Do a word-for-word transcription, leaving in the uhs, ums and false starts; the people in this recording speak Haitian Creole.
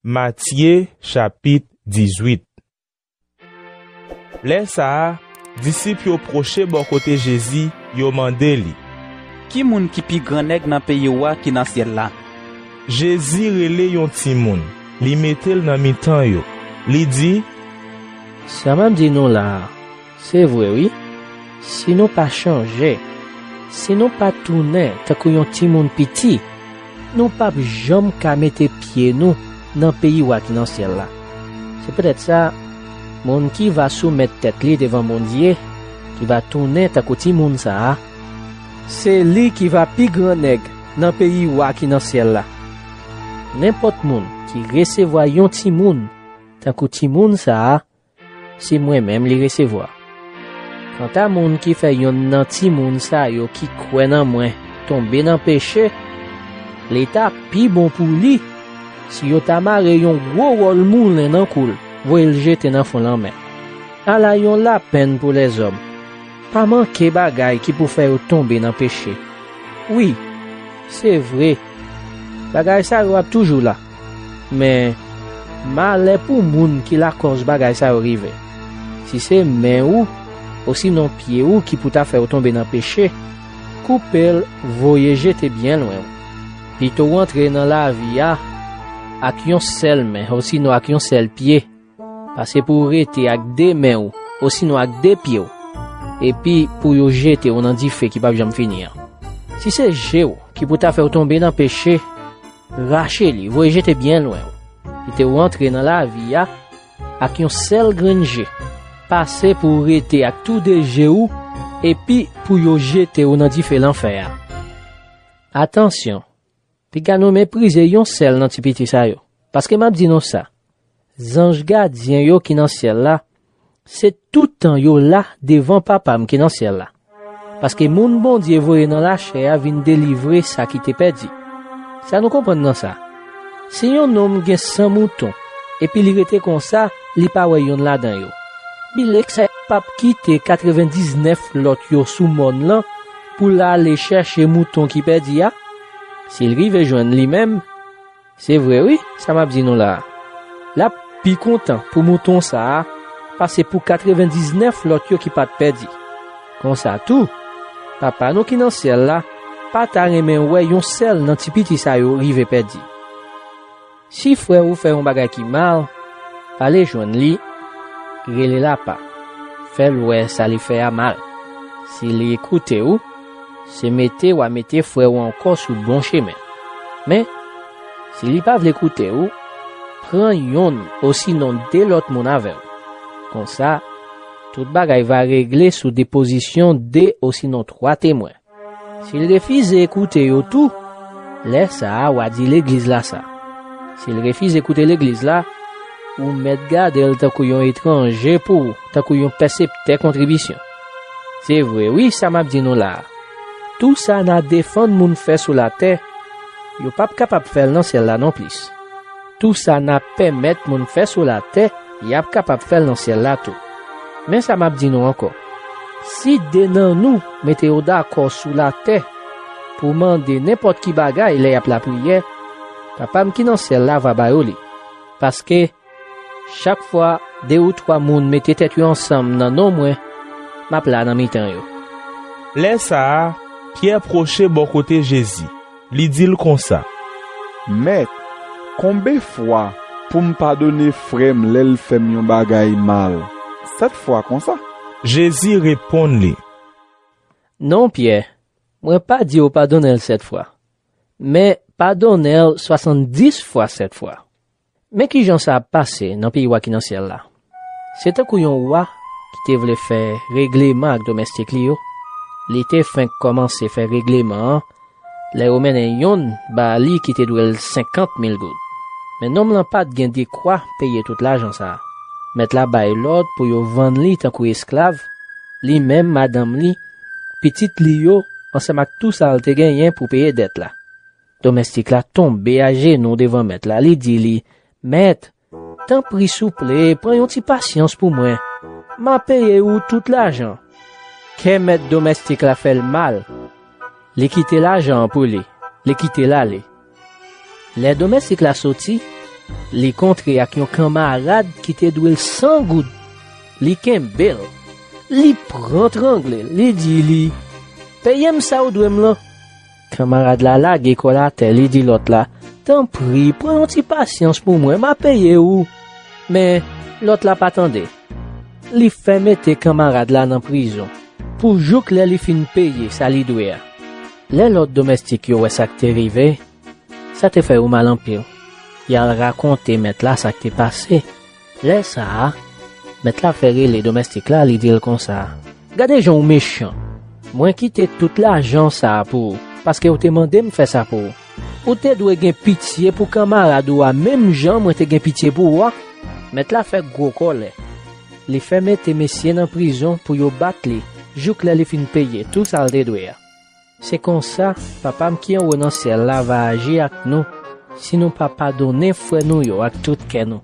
Matye, chapit dizuit. Lè sa a, disip yo pwoche bò kote Jezi, yo mande li, "Ki moun ki pi gran nèg nan peyi Wa ki nan syèl la?" Jezi rele yon timoun, li mete l nan mitan yo. Li di, "Sa m ap di nou la a, se vre wi. Si nou pa chanje, si nou pa tounen tankou yon timoun piti, nou p ap janm ka mete pye nou nan peyi Wa ki nan syèl la. Se poutèt sa, moun ki va soumèt tèt li devan Bondye, ki va tounen tankou timoun sa a, se li ki va pi gran nèg nan peyi Wa ki nan syèl la. Nenpòt moun ki resevwa yon timoun tankou timoun sa a, se mwen menm li resevwa. Kanta moun ki fè yonn nan timoun sa yo ki kwè nan mwen tonbe nan peche, li ta pi bon pou li si yo ta mare yon gwo wòl moulen nan kou l, voye l jete nan fon lanmè. Ala yon lapenn pou lèzòm! Pa manke bagay ki pou fè yo tonbe nan peche. Wi, se vre, bagay sa yo ap toujou la. Men, malè pou moun ki lakòz bagay sa yo rive. Si se men ou, osinon pye ou ki pou ta fè w tonbe nan peche, koupe l, voye jete byen lwen w. Pito w antre nan lavi a ak yon sèl men, osinon ak yon sèl pye, pase pou w rete ak de men w, osinon ak de pye w, epi pou yo jete w nan dife ki p ap janm fini an. Si se je w ki pou ta fè w tonbe nan peche, rache li, voye jete byen lwen w. Kite w antre nan lavi a ak yon sèl grenn je, pase pou w rete ak tou de je w, epi pou yo jete w nan dife lanfè a. Atansyon, piga nou meprize yon sèl nan ti piti sa yo, paske m ap di nou sa, zanj gadyen yo ki nan syèl la, se toutan yo la devan Papa m ki nan syèl la. Paske moun Bondye voye nan lachè a vin delivre sa ki te pèdi. Sa nou konprann nan sa? Si yon nonm gen san mouton, epi li rete konsa, li pa wè yonn ladan yo, bilèk sa p ap kite katrevendiznèf lòt yo sou mòn lan pou l ale chèche mouton ki pèdi a? Si l rive jwenn li menm, se vre wi, sa m ap di nou la a, l ap pi kontan pou mouton sa a pase pou katrevendiznèf lòt yo ki pa t pèdi. Konsa tou, Papa nou ki nan syèl la pa ta renmen wè yon sèl nan ti piti sa yo rive pèdi. Si frè ou fè yon bagay ki mal, ale jwenn li, rele l apa, fè l wè sa li fè a mal. Si li koute w, se mete w a mete frè ou ankò sou bon chemen. Men, si li pa vle koute w, pran yonn osinon de lòt moun avè w. Konsa, tout bagay va regle sou depozisyon de osinon twa temwen. Si l refize koute yo tou, lè sa a w a di legliz la sa. Si l refize koute legliz la, ou mèt gade l tankou yon etranje pou ou, tankou yon pèseptè kontribisyon. Se vre wi, sa m ap di nou la a, tou sa n a defann moun fè sou latè, yo p ap kapab fè l nan syèl la nonplis. Tou sa n ap pèmèt moun fè sou latè, y ap kapab fè l nan syèl la tou. Men sa m ap di nou ankò, si de nan nou mete yo dakò sou latè pou mande nenpòt ki bagay lè y ap lapriyè, Papa m ki nan syèl la va ba yo li. Paske, chak fwa de ou twa moun mete tèt yo ansanm nan non mwen, m ap la nan mitan yo. Lè sa a, Pyè pwoche bò kote Jezi. Li di l konsa, Mèt, konbe fwa pou m padone frè m lè l fè m yon bagay mal? Sèt fwa konsa? Jezi reponn li, Non, Pyè, mwen pa di w padone l sèt fwa, men padone l swasanndis fwa sèt fwa. Men ki jan sa ap pase nan peyi Wa ki nan syèl la. Se tankou yon wa ki te vle fè regleman ak domèstik li yo. Li te fenk kòmanse fè regleman an lè yo mennen yonn ba li ki te dwe l senkant mil goud. Men nonm lan pa t gen dekwa peye tout lajan sa a. Mèt la bay lòd pou yo vann li tankou esklav, li menm, madanm li, pitit li yo, ansanm ak tou sa l te genyen pou peye dèt la. Domèstik la tonbe ajenou devan mèt la, li di li, Mèt, tanpri souple, pran yon ti pasyans pou mwen. M a peye ou tout lajan. Kè mèt domèstik la fè l mal. Li kite lajan an pou li, li kite l ale. Lè domèstik la soti, Li kontre ak yon kanmarad ki te dwe l san goud. Li kenbe l. Li pran trangle l. Li di li, "Peye m sa ou dwe m lan." Kanmarad la lage kò l atè, li di lòt la, "Tanpri, pran yon ti pasyans pou mwen, m a peye ou." Men, lòt la pa tande. Li fè mete kanmarad la nan prizon, pou jouk lè li fin peye sa li dwe a. Lè lòt domèstik yo wè sa k te rive, sa te fè yo mal anpil. Y al rakonte mèt la sa k te pase. Lè sa a, mèt la fè rele domèstik la, li di l konsa, "Gade jan w mechan. Mwen kite tout lajan sa a pou ou, paske w te mande m fè sa pou ou. Ou te dwe gen pitye pou kanmarad ou a, menm jan mwen te gen pitye pou ou a." Mèt la fè gwo kòlè. Li fè mete mesye nan prizon pou yo bat li, jouk lè li fin peye tou sa l te dwe a. Se konsa, Papa m ki anwo nan syèl la va aji ak nou, si nou pa padonnen frè nou yo ak tout kè nou.